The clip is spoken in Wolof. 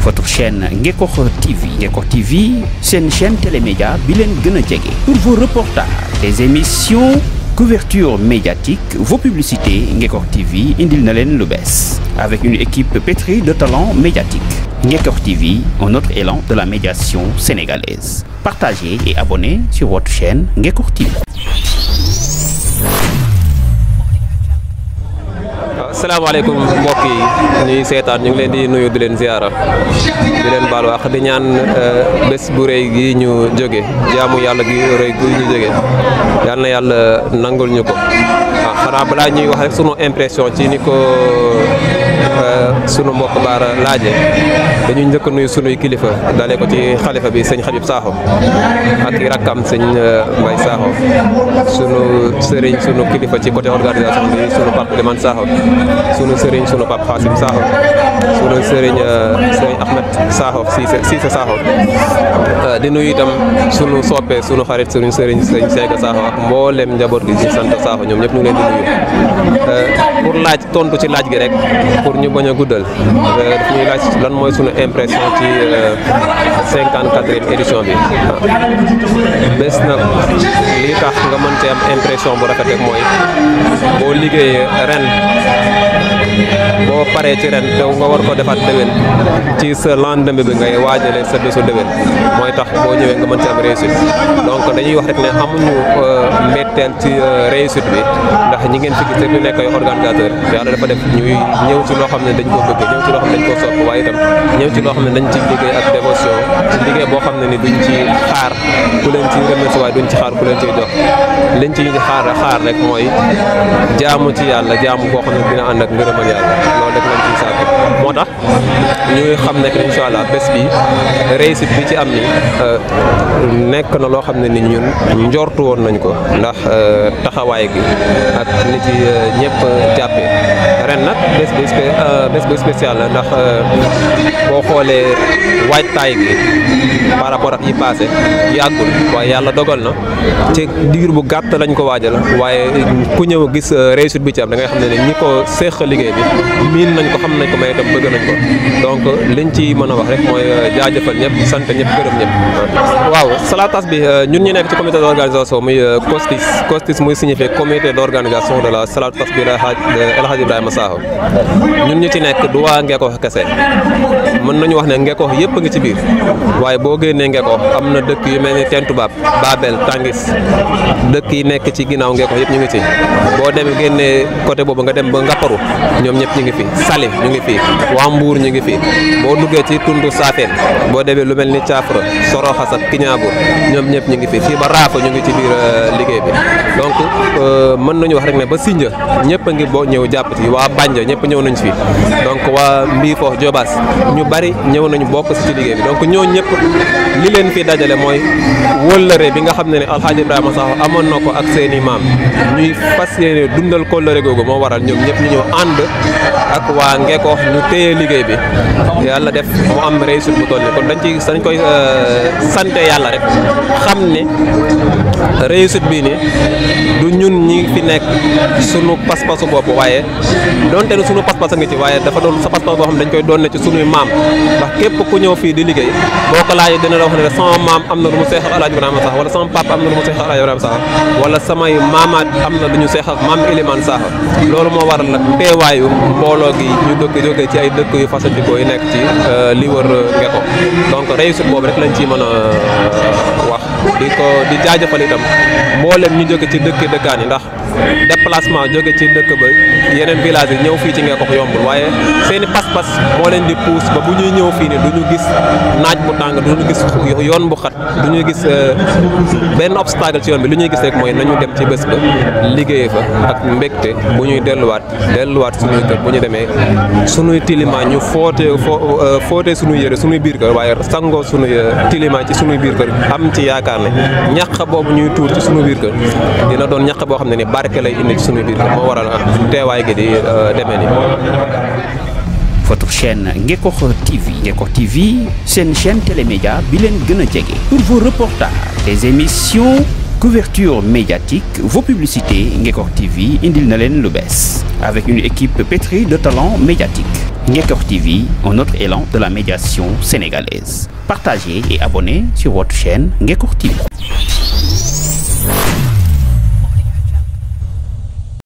Votre chaîne Ngekokh TV. Ngekokh TV, c'est une chaîne télémédia bilen gëna djégé. Pour vos reportages, des émissions, couverture médiatique, vos publicités, Ngekokh TV indil na len lu bess. Avec une équipe pétrie de talents médiatiques. Ngekokh TV, un autre élan de la médiation sénégalaise. Partagez et abonnez sur votre chaîne Ngekokh TV. Asalaamaaleykum mbokk yi ñuy seetaan ñu ngi leen di nuyu di leen ziara di leen baal wax di ñaan bés bu rëy gi ñu jóge jaamu yàlla gi rëy gi ñu jóge yal na yàlla nangul ñu ko xanaa balaa ñuy wax rek sunu impression ci ni ko sunu mbokk baara laaje dañuy njëkk nuyu sunuy kilifa dalee ko ci xalifa bi sëñ Habib Sakho ak rakkam sëñ Mbaye Sakho sunu sëriñ sunu kilifa ci côté organisation bi sunu Pape Elimane Sakho sunu sëriñ sunu Pape Xaasim Sakho sunu sëriñ sëriñ Ahmed Sakho Cissé Sakho di nuyu itam sunu soppe sunu xarit sunu sëriñ sëriñ Sega Sakho ak mboolem njaboot gi ci sant Sakho ñoom ñëpp ñu ngi leen di nuyu pour laaj tontu ci laaj gi rek pour ñu bañ a guddal daf ñuy laaj lan mooy sunu impression ci 54e édition bi bés nag li tax nga mën ci am impression bu rafet rek mooy boo liggéeyee ren boo paree ci ren te nga war ko defaat déwén ci sa lendemain bi ngay waajalee sa bésu déwén mooy tax boo ñëwee nga mën ci am réussite donc dañuy wax rek ne amuñu mbetteel ci réussite bi ndax ñi ngeen fi gis ñu nekk ay organisateur yàlla dafa def ñuy ñëw ci loo xam ne dañ ko bëgg ñëw ci loo xam ne dañ ko sopp waaye itam ñëw ci loo xam ne dañ ci liggéey ak dévotion ci liggéey boo xam ne ni duñ ci xaar ku leen ci remercier waaye duñ ci xaar ku leen ciy jox liñ ci xaar rek mooy jaamu ci yàlla jaamu boo xam ne dina ànd ak ngërëmal yàlla loolu rek lañ ciy sàkku moo tax ñuy xam ne incha allah bés bi réussite bi ci am ni nekk na loo xam ne ni ñun njortu woon nañ ko ndax taxawaay gi ak ni ci ñëpp jàppee ren nag bés bu spécial la ndax boo xoolee waajtaay gi par rapport ak yi passé yàggul waaye yàlla dogal na ci diir bu gàtt lañ ko waajal waaye ku ñëw gis réussite bi ci am da ngay xam ne ñi ko séq liggéey bi miin nañ ko xam nañ ko may itam bëgg nañ ko donc liñ ci mën a wax rek mooy jaajëfal ñëpp sant ñëpp gërëm ñëpp. waaw Salatas bi ñun ñu nekk ci comité d'organisation muy COSTIS muy signifié comité d'organisation de la Salatas bi El Hadj Ibrahima Sakho ñun ñu ci nekk du waa Ngekokh kese mën nañu wax ne Ngekokh yëpp a ngi ci biir waaye boo génnee Ngekokh am na dëkk yu mel ni Tentoubab Babel Tangis dëkk yi nekk ci ginnaaw Ngekokh yëpp ñu ngi ci boo demee génnee côté boobu nga dem ba Ngaparou ñoom ñëpp ñu ngi fi Salim ñu ngi fi waa Mbour ñu ngi fi boo duggee ci Tundu Safeen boo demee lu mel ni Thiafra Soroxas ak Kiñaabour ñoom ñëpp ñu ngi fi fii ba Raafa ñu ngi ci biir liggéey bi donc mën nañu wax rek ne ba Sindia ñëpp a ngi boo ñëw jàpp ci waa Banja ñëpp ñëw nañ fi donc waa Mbiifo Jobaas ñu bari ñëw nañu bokk ci liggéey bi donc ñoo ñëpp li leen fi dajale mooy wóllëre bi nga xam ne Alxaaji Ibrahima Sakho amoon na ko ak seeni maam ñuy fas yéene dundal kóllëre googu moo waral ñoom ñëpp ñu ñëw ànd ak waa Ngekokh ñu téye liggéey bi yàlla def mu am réussite bu toll nii kon dañ koy sante yàlla rek xam ne réussite bii nii du ñun ñi fi nekk sunu pas-pasu bopp waaye donte ne sunu pas-pas a ngi ci waaye dafa doon sa pas-pas boo xam ne dañ koy doon ne ci sunuy maam ndax képp ku ñëw fii di liggéey boo ko laajee dina la wax ne sama maam am na lu mu seex ak Alaaji Ibrahima Sakho wala sama papa am na lu mu seex ak Alaaji Ibrahima Sakho wala samay maamaat am na lu ñu seex ak maam Elimane Sakho loolu moo waral nag teewaayu mbooloo gi ñu jógee ci ay dëkk yu fasantikoo yi nekk ci li wër Ngekokh donc réussite boobu rek lañ ciy mën a wax di jaajëfal itam mboolem ñu jóge ci dëkkaan yi ndax déplacement jóge ci dëkk ba yeneen village yi ñëw fii ci Ngekokh yombul waaye seeni pas-pas moo leen di pousse ba bu ñuy ñëw fii ni du ñu gis naaj bu tàng du ñu gis yoon bu xat du ñu gis benn obstacle ci yoon bi lu ñuy gis rek mooy nañu dem ci bés ba liggéeyee fa ak mbégte bu ñuy delluwaat suñuy kër bu ñu demee suñuy tilima ñu footee suñuy yëre suñuy biir kër waaye sangoo suñuy tilima ci suñuy biir kër am ci yaakaar ne ñaq boobu ñuy tuur ci suñu biir kër dina doon ñaq boo xam ne ni barke lay indi ci suñu biir kër moo waral teewaay gi di demee ni Votre chaîne Ngekokh TV. Ngekokh TV, c'est une chaîne télémédia bilen gëna djégé. Pour vos reportages, des émissions, couverture médiatique, vos publicités, Ngekokh TV indil na len lu bess. Avec une équipe pétrie de talents médiatiques. Ngekor TV, un autre élan de la médiation sénégalaise. Partagez et abonnez sur votre chaîne Ngekor TV.